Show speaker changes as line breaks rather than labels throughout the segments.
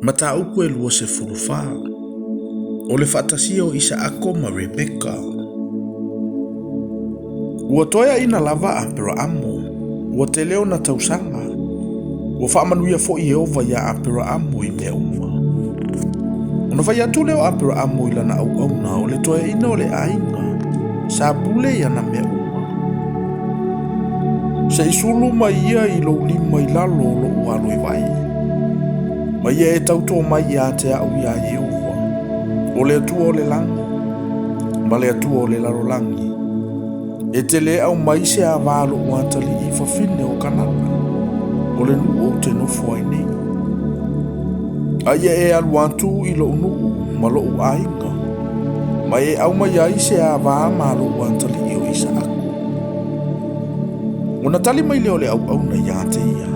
Mataupu e 24. O le faatasia o Isaako ma Rebeka. Ua toeaina lava Aperaamo, ua tele ona tausaga. Ua faamanuia foi Ieova iā Aperaamo i mea uma. Ona fai atu lea o Aperaamo i lana auauna o le toeaina o le aiga, sa pule i ana mea uma. Se i sulu mai ia i lou lima i lalo o lou alo i vai, ma ia e tautō mai ia te au iā Ieova, o le Atua o le lagi, ma le Atua o le lalolagi, e te lē aumai se ava a loʻu atalii i fafine o Kanana, o le nuu ou te nofo ai nei. A ia e alu atu i loʻu nuu ma loʻu aiga, ma e aumai ai se ava ma loʻu atalii o Isaako. Ona tali mai lea o le auauna iā te ia,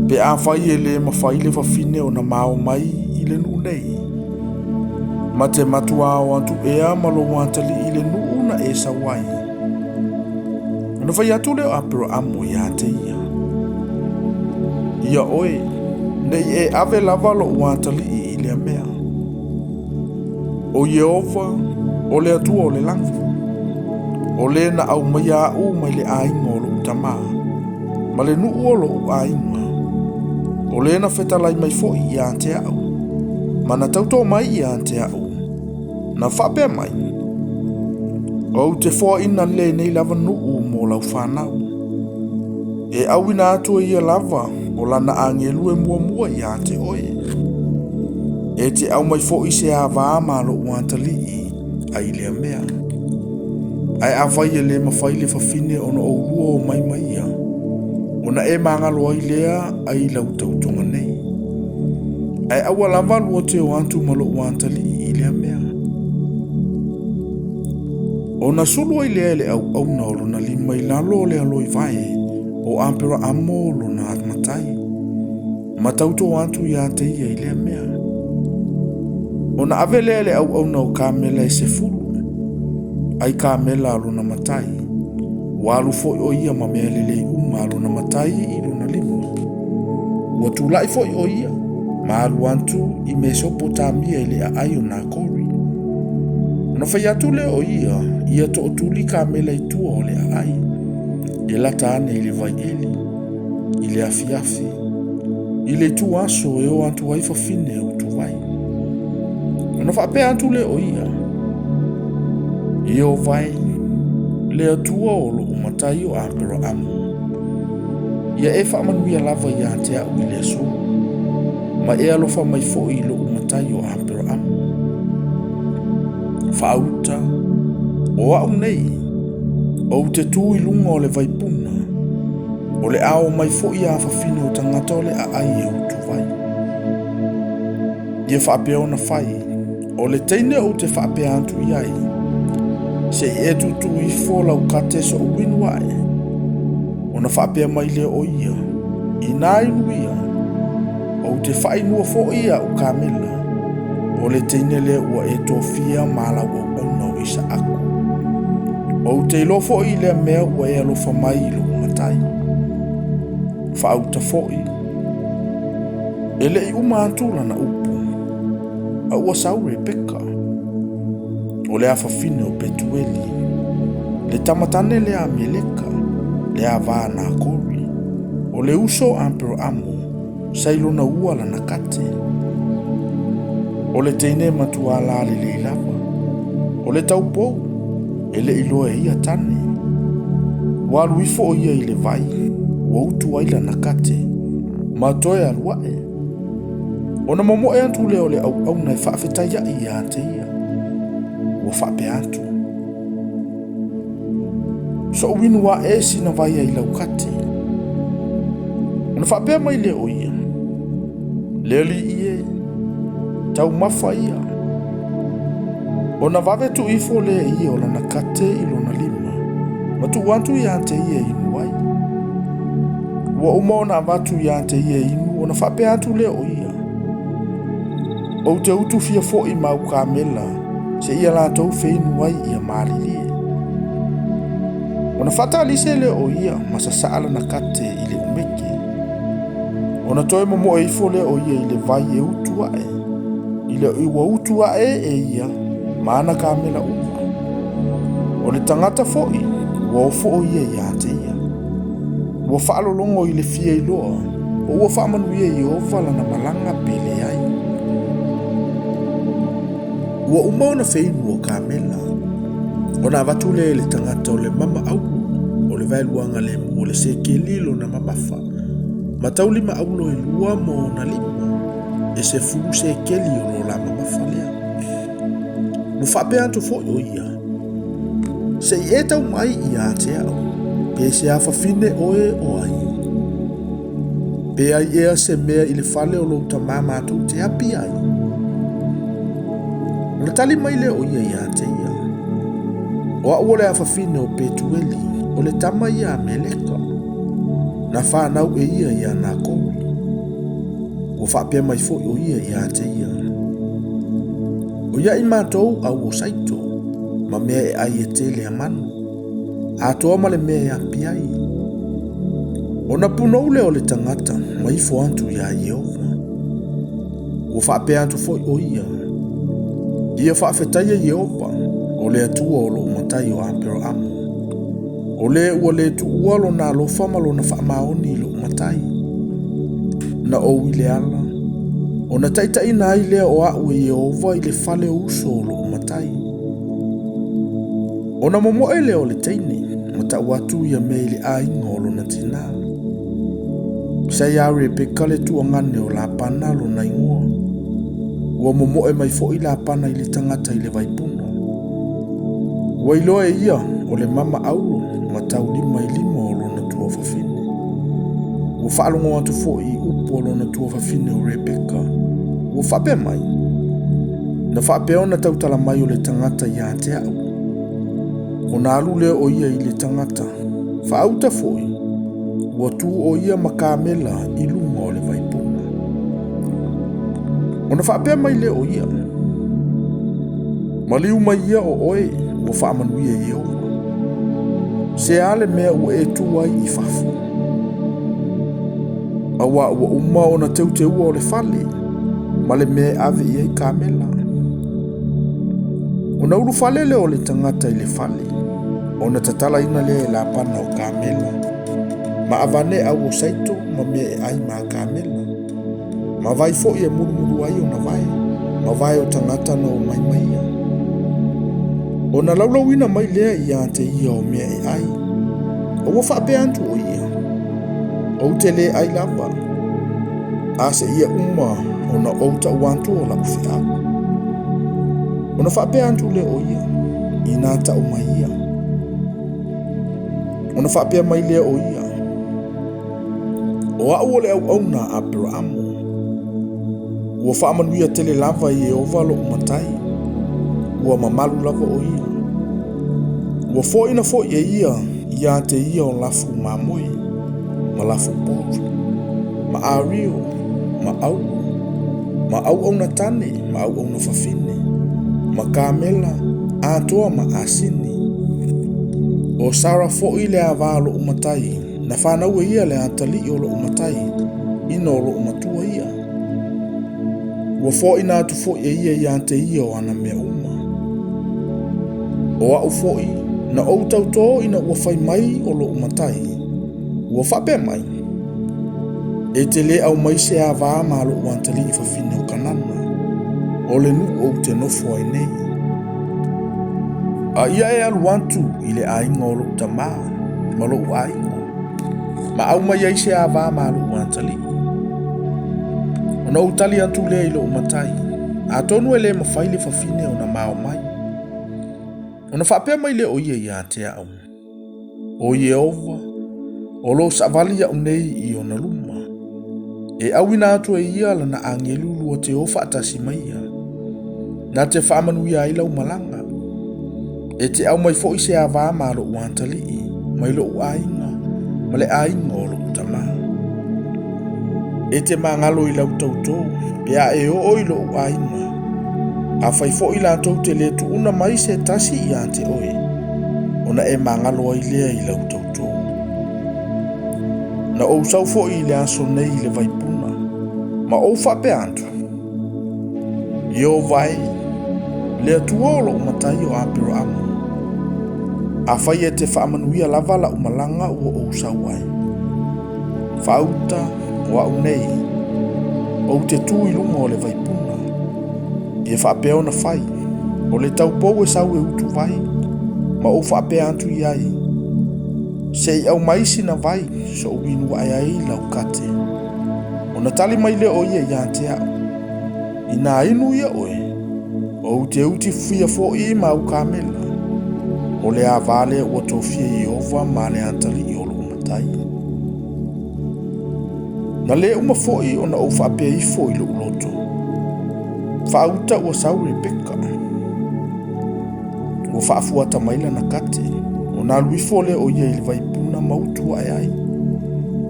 Pe afai e lē mafai le fafine ona mao mai i le nuu nei, ma te matuā o atu ea ma lou atalii i le nuu na e sau ai. Ona fai atu lea o Aperaamo iā te ia, Ia oe, ne i e ave lava loʻu atalii i lea mea. ʻO Ieova, ʻo le Atua o le lagi, ʻo le na ʻaumaia aʻu mai le ʻaiga o loʻu tamā, ma le nuu o loʻu ʻaiga, ʻo le na fetalai mai foʻi iā te aʻu, ma na tautō mai iā te aʻu, na faapea mai, Ou te foaina lenei lava nuu mo lau fanau. E ʻauina atu e ia lava o lana agelu e muamua iā te oe. E te ʻaumai foʻi se ava ma loʻu atalii a i lea mea. Ae afai e lē mafai le fafine ona oulua o mai ma ia, ona e magalo ai lea ai lau tautoga nei. Ae aua lava lua te o atu ma loʻu atalii i lea mea. Ona sulu ai lea e le auauna o lona lima i lalo o le alo i vae o Aperaamo lona matai, ma tautō atu iā te ia i lea mea. Ona ave lea e le auauna o kamela e 10, ai kamela a lona matai, ua alu foi ʻo ia ma mea lelei uma a lona matai i lona lima. Ua tulaʻi foi ʻo ia, ma alu atu i Mesopotamia i le aʻai o Nakori. Ona fai atu lea o ia, ia toʻotuli kamela i tua o le aʻai, e lata ane i le vai ʻeli, i le afiafi, i le itu aso e o atu ai fafine e utuvai. Ona faapea atu lea o ia, Ieova e, le Atua o loʻu matai o Aperaamo, ia e faamanuia lava iā te aʻu i le aso, ma e alofa mai foʻi i loʻu matai o Aperaamo. Faauta, o aʻu nei, ou te tū i luga o le vaipuna, o le a o mai foʻi a fafine o tagata o le aʻai e utuvai. Ia faapea ona fai, o le teine ou te faapea atu i ai, se i e tuutuu ifo lau kate soʻu inu aʻe. Ona faapea mai lea o ia, Inā inu ia, ou te fainua foʻi aʻu kamela, o le teine lea ua e tofia ma lau auauna o Isaako. Ou te iloa foʻi i lea mea ua e alofa mai i loʻu matai. Faauta foʻi, e le i uma atu lana upu, a ua sau Rebeka, o le afafine o Petueli, le tamatane lea a Meleka, le ava a Nakori, o le uso a Aperaamo, sa i lona ua lana kate. O le teine e matuā lalelei lava, o le taupou, e le i loa e ia tane. Ua alu ifo ʻo ia i le vai, ua utu ai lana kate, ma toe alu aʻe. Ona momoe atu lea o le auauna e faafetaiaʻi iā te ia. Ua faapea atu, Soʻu inu aʻe sina vai ai lau kate. Ona faapea mai lea o ia, Le alii e, taumafa ia. Ona vave tuu ifo lea e ia o lana kate i lona lima, ma tuu atu iā te ia e inu ai. Ua uma ona avatu iā te ia e inu, ona faapea atu lea o ia, Ou te utu fia foʻi ma au kamela, seia latou feinu ai ia malilie. Ona faatalise lea o ia ma sasaa lana kate i le ʻumeke. Ona toe momoe ifo lea o ia i le vai e utu ae, i le ua utu ae e ia ma ana kamela uma. O le tagata foi ua ofo o ia ia te ia. Ua faalologo i le fia iloa, po ua faamanuia e Ieova lana malaga pe leai. Ua uma ona feinu o kamela, ona avatu lea i le tagata o le mama auro o le vaeluaga lemu o le sekeli lona mamafa, ma taulima auro e lua mo ona lima, e 10 sekeli o lo la mamafa lea. Ua faapea atu foi o ia, Se i e tau mai ia te au, pe se afafine oe o ai? Pe ai ea se mea i le fale o lou tamā matou te api ai? Ona tali mai lea o ia ia te ia, O au o le afafine o Petueli, o le tama ia a Meleka, na fanau e ia ia Nakori. Ua faapea mai foi o ia ia te ia, O ia i matou au o Saito, ma mea e ai e tele a manu, atoa ma le mea e api ai. Ona punou lea o le tagata ma ifo atu iā Ieova. Ua faapea atu foi o ia, Ia faafetaia Ieova, o le Atua o lou matai o Aperaamo, o le ua le tuua lona alofa ma lona faamaoni i lou matai. Na ou i le ala, ona taitaiina ai lea o au e Ieova i le fale o uso o lou matai. Ona momoe lea o le teine, ma tau atu ia mea i le aiga o lona tinā. Sa iā Rebeka le tuagane o Lapana lona igoa. Ua momoe mai foi Lapana i le tagata i le vaipuna. Ua iloa e ia o le mama auro ma taulima i lima o lona tuafafine. Ua faalogo atu foi i upu a lona tuafafine o Rebeka, ua faapea mai, Na faapea ona tautala mai o le tagata ia te au. Ona alu lea o ia i le tagata, faauta foi, ua tu o ia ma kamela i luga o le vaipuna. Ona faapea mai lea o ia, Maliu mai ia o oe ua faamanuia e Ieova. Se a le mea ua e tu ai i fafo? Auā ua uma ona teuteua o le fale ma le mea e ave i ai kamela. Ona ulufale lea o le tagata i le fale, ona tatalaina lea e Lapana o kamela, ma avane au o Saito ma mea e ai ma kamela. Ma vai foi e mulumulu ai ona vae, ma vae o tagata na omai ma ia. Ona laulauina mai lea ia te ia o mea e ai, a ua faapea atu o ia, Ou te le ai lava, a seia uma ona ou tau atu o lau feau. Ona faapea atu lea o ia, Inā tau mai ia. Ona faapea mai lea o ia, O au o le auauna a Aperaamo. Ua faamanuia tele lava e Ieova lou matai, ua mamalu lava o ia. Ua foaina foi e ia ia te ia o lafu mamoe, ma lafu pori, ma ario, ma auro, ma auauna tane, ma auauna fafine, ma kamela, atoa ma asini. O Sara foi le ava o lou matai, na fanau e ia le atalii o lou matai, ina o lou matua ia. Ua foaina atu foi e ia ia te ia o ana mea uma. O au foi, na ou tautō ina ua fai mai o lou matai, ua faapea mai, E te le aumai se ava ma lou atalii fafine o Kanana, o le nuu ou te nofo ai nei. A ia e alu atu i le aiga o lou tamā ma lou aiga, ma aumai ai se ava ma lou atalii. Ona ou tali atu lea i lou matai, atonu e le mafai le fafine ona mao mai. Ona faapea mai lea o ia ia te au, O Ieova, o lo o savali au nei i ona luma. E auina atu e ia lana agelu lua te o faatasi mai ia, na te faamanuia ai lau malaga. E te aumai foi se ava ma lou atalii, mai lou aiga, ma le aiga o lou tamā. E te magalo i lau tautō, pe a e oo i lou aiga. Afai foi latou te le tuuna mai se tasi ia te oe, ona e magalo ai lea i lau tautō. Na ou sau foi i le aso nei i le vaipuna, ma ou faapea atu, Ieova e, le Atua o lou matai o Aperaamu, afai e te faamanuia lava lau malaga ua ou sau ai, faauta o au nei, ou te tu i luga o le vaipuna, ia faapea ona fai, o le taupou e sau e utuvai, ma ou faapea atu i ai, Se i aumai sina vai so'u inu a'e ai lau kate. Ona tali mai lea o ia ia te a'u, Inā inu ia oe, ou te uti fia fo'i ma au kamela. O le ava lea ua tofia e Ieova ma le atalii o lo'u matai. Na lē uma fo'i ona ou faapea ifo i lo'u loto, Faauta ua sau Rebeka. Ua faafuata mai lana kate, ona alu ifo lea o ia i le vaipuna ma utu ae ai.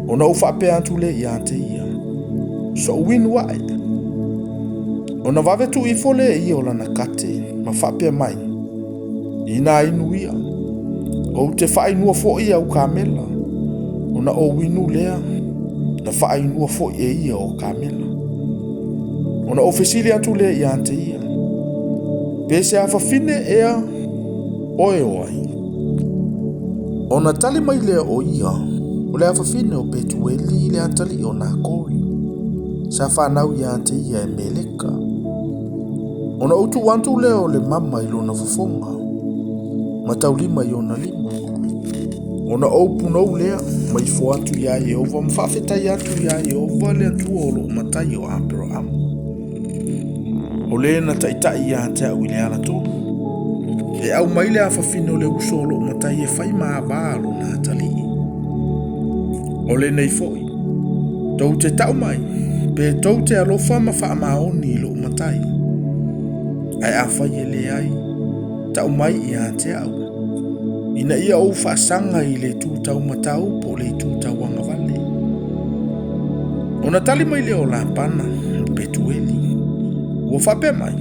Ona ou faapea atu lea ia te ia, So'u inu a'e. Ona vave tuu ifo lea e ia o lana kate, ma faapea mai, Inā inu ia, ou te faainua foi au kamela, ona ou inu lea, na faainua foi e ia o kamela. Ona ou fesili atu lea ia te ia, Pe se afafine ea oe o ai? Ona tali mai lea o ia, O le afafine o Petueli le atalii o Nakori, sa fanau ia te ia e Meleka. Ona ou tuu atu lea o le mama i lona fofoga, ma taulima i ona lima. Ona ou punou lea, ma ifo atu iā Ieova ma faafetai atu iā Ieova le Atua o lou matai o Aperaamu, o le na taitai ia te au i le ala tonu, e aumai le afafine o le uso o lou matai e fai ma ava a lona atalii. O lenei foi, tou te tau mai, pe tou te alofa ma faamaoni i lou matai, ae afai e leai, tau mai ia te au, ina ia ou faasaga i le itu taumatau po o le itu tauagavale. Ona tali mai lea o Lapana ma Petueli, ua faapea mai,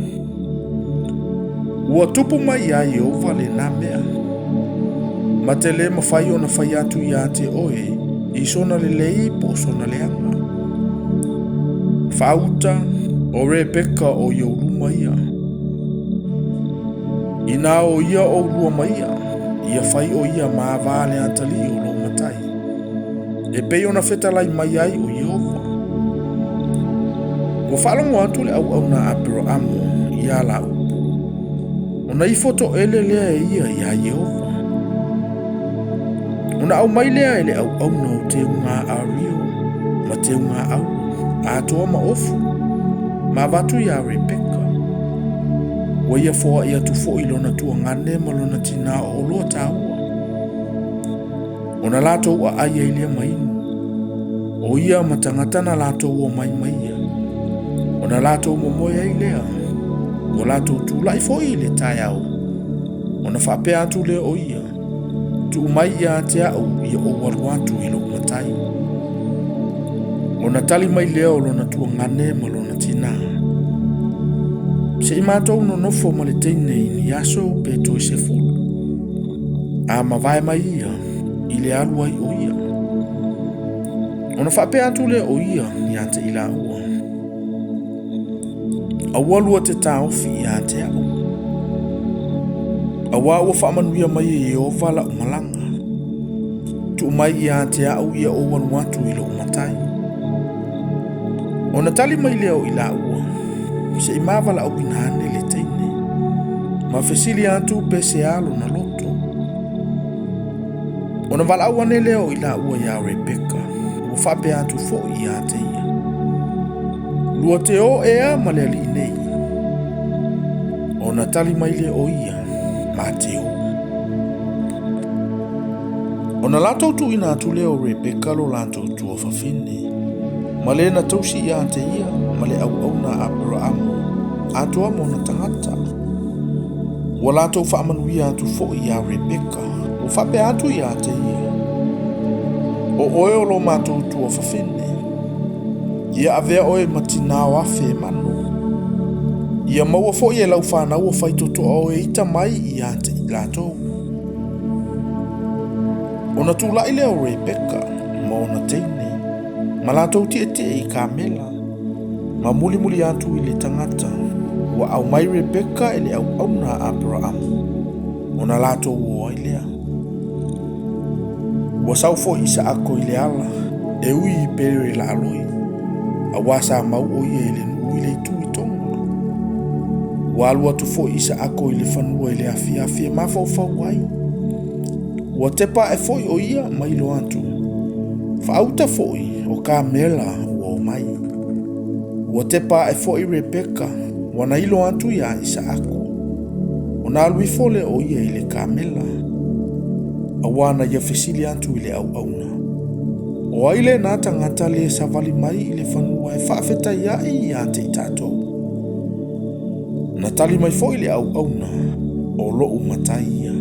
Ua tupu mai iā Ieova lenā mea, ma te lē mafai ona fai atu iā te oe i sona lelei po o sona leaga. Faauta o Rebeka o i ou luma ia. Inā o ia ʻolua ma ia, ia fai ʻo ia ma ava a le atalii o lou matai, e pei ona fetalai mai ai ʻo Ieova. Ua faalogo atu le auauna a Aperaamu ia la upu, ona ifo toʻele lea e ia iā Ieova. Ona aumai lea e le auauna o teuga ario ma teuga auro, atoa ma ofu, ma avatu iā Rebeka. Ua ia foai atu foi lona tuagane ma lona tinā o oloa taua. Ona latou aai ai lea ma inu, o ia ma tagata na latou omai ma ia. Ona latou momoe ai lea, ua latou tulai foi i le taeao, ona faapea atu lea o ia, Tuu mai ia te au ia ou alu atu i lou matai. Ona tali mai lea o lona tuagane ma lona tinā, Se i matou nonofo ma le teine i ni aso pe toe 10, a mavae mai ia i le alu ai o ia. Ona faapea atu lea o ia ia te i laua, Aua lua te taofi ia te au, auā ua faamanuia mai e Ieova lau malaga. Tuu mai ia te au ia ou alu atu i lou matai. Ona tali mai lea o i laua, Se i mavalaauina ane le teine, ma fesili atu pe se a lona loto. Ona valaau ane lea o i laua iā Rebeka, ua faapea atu foi ia te ia, Lua te o ea ma le alii nei? Ona tali mai lea o ia, Ma te o. Ona latou tuuina atu lea o Rebeka lo latou tuafafine, ma le na tausi ia te ia ma le auauna a Aperaamu, atoa ma ona tagata. Ua latou faamanuia atu foi iā Rebeka, ua faapea atu ia te ia, O oe o lo matou tuafafine, ia avea oe ma tinā o afe e manu. Ia maua foi e lau fanau o faitotoa oe ita mai ia te i latou. Ona tulai lea o Rebeka ma ona teine. Ma latou tietie i kamela, ma mulimuli atu i le tagata ua aumai Rebeka e le auauna a Aperaamu, ona latou o ai lea. Ua sau foi Isaako i le ala, e ui i Pere Laaloi, auā sa mau o ia i le nuu i le itu i tonga. Ua alu atu foi Isaako i le fanua i le afiafi e mafaufau ai. Ua tepa ae foi o ia ma iloa atu, faauta foi o kamela ua omai. Ua tepa ae foi Rebeka, ua na iloa atu iā Isaako. Ona alu ifo lea o ia i le kamela, auā na ia fesili atu i le auauna, O ai lenā tagata le savali mai i le fanua e faafetaiaʻi ia te i tatou? Na tali mai foi le auauna, O loʻu matai ia.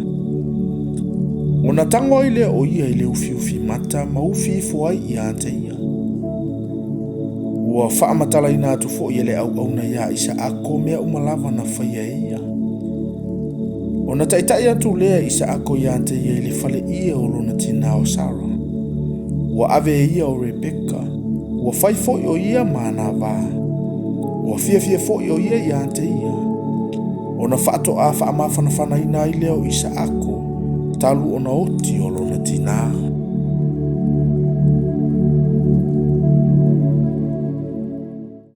Ona tago ai lea o ia i le ufiufi mata ma ufi ifo ai ia te ia. Ua faamatalaina atu foi e le auauna iā Isaako mea uma lava na faia e ia. Ona taitai atu lea Isaako ia te ia i le faleie o lona tinā o Sara. Ua ave e ia o Rebeka, ua fai foi o ia ma ana va. Ua fiafia foi o ia ia te ia. Ona faatoa faamafanafanaina ai lea o Isaako talu ona oti o lona tinā.